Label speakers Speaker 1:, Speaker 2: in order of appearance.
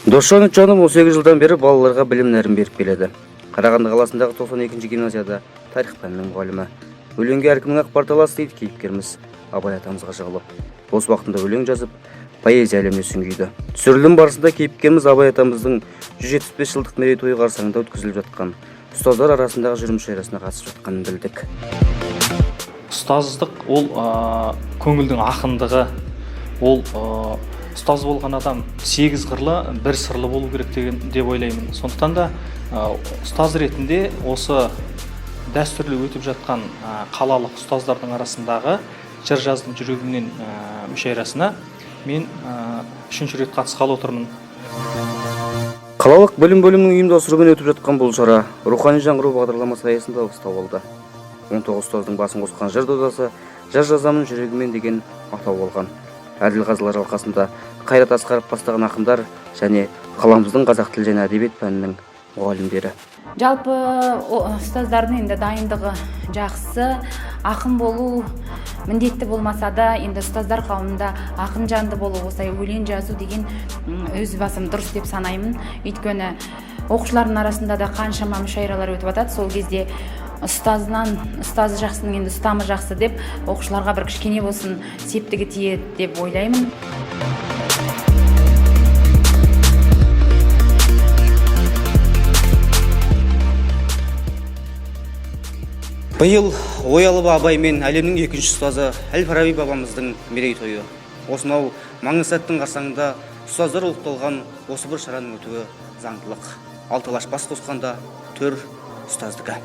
Speaker 1: Досжан Үтжанов 18 жылдан бері балаларға білім нәрін беріп келеді. Қарағанды қаласындағы 92-ші гимназияда тарих пәнінің мұғалімі. Өлеңге әркімнің ақ бар таласы дейді кейіпкеріміз Абай атамызға жығылып. Бос уақытында өлең жазып, поэзия әлеміне сүңгиді. Түсірілім барысында кейіпкеріміз Абай атамыздың 175 жылдық мерейтойы қарсаңында өткізіліп жатқан ұстаздар арасындағы жыр мүшәйрасына қатысып жатқанын білдік.
Speaker 2: Ұстаздық ол көңілдің ақындығы, ол ұстаз болған адам сегіз қырлы бір сырлы болу керек деген деп ойлаймын. Сондықтан да ұстаз ретінде осы дәстүрлі өтіп жатқан қалалық ұстаздардың арасындағы жыр жаздым жүрегімнен мүшәйрасына мен үшінші рет қатысқалы отырмын.
Speaker 1: Қалалық білім бөлімінің ұйымдастыруымен өтіп жатқан бұл шара рухани жаңғыру бағдарламасы аясында бастау алды. 19 ұстаздың басын қосқан жыр додасы «Жыр жазамын жүрегіммен» деген атау алған. Әділ қазылар алқасында Қайрат Асқаров бастаған ақындар және қаламыздың қазақ тілі және әдебиет пәнінің мұғалімдері.
Speaker 3: Жалпы ұстаздардың енді дайындығы жақсы. Ақын болу міндетті болмаса да, енді ұстаздар қауымында ақын жанды болу, осылай өлең жазу деген өз басым дұрыс деп санаймын. Өйткені оқушылардың арасында да қаншама мүшәйралар өтіп жатады. Сол кезде ұстазынан ұстазы жақсының енді ұстамы жақсы деп оқушыларға бір кішкене болсын септігі тиеді деп ойлаймын.
Speaker 1: Биыл ой алып Абай мен әлемнің екінші ұстазы Әл-Фараби бабамыздың мерейтойы. Осынау маңызды сәттің қарсаңында ұстаздар ұлықталған осы бір шараның өтуі заңдылық. Алты алаш бас қосқанда төр ұстаздікі.